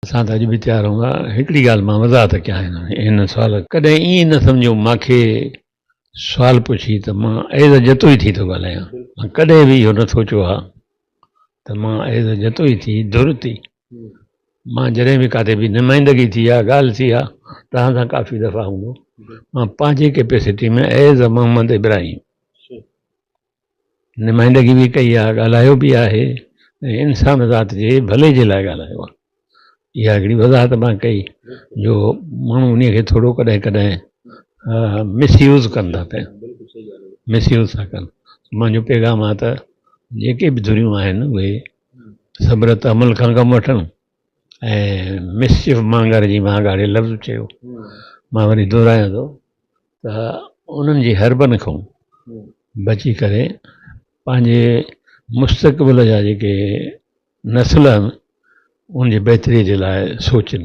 اسان ته اڄ به تيار هوندا. هڪڙي ڳالهه مان وضاحت ڪيان هن سوال. ڪڏهن ائين نه سمجهو مان کي سوال پڇي ته مان ايز جتوئي ٿي ٿو ڳالهايان. مان ڪڏهن به اهو نه سوچيو آهي ته مان ايز جتوئي ٿي ڌر ٿي. مان جڏهن به ڪاٿي به نمائندگي ٿي آهي ڳالهه ٿي آهي توهان سان ڪافي دفعا هوندو مان پنهنجي ڪيپيسٽي ۾ ايز محمد ابراهيم نمائندگي به ڪئي آهي، ڳالهايو به آهي ۽ انسان ذات جي ڀلي جي لاء ڳالهايو آهي. اها هڪڙي وضاحت مان ڪئي جو ماڻهو انهي کي ٿورو ڪڏهن ڪڏهن مس يوز ڪن ٿا پيا، مس يوز ٿا ڪن. منهنجو پيغام آهي ته جيڪي به ڌريون آهن اهي صبر تحمل کان ڪم وٺن ۽ مسچيف مانگر جي مان اڳاڙي لفظ چيو مان وري دهرايان ٿو ته انهن جي حربن کان بچي ڪري پنهنجي مستقبل جا جيڪي نسل آهن ان جي بهتري جي لاء سوچن.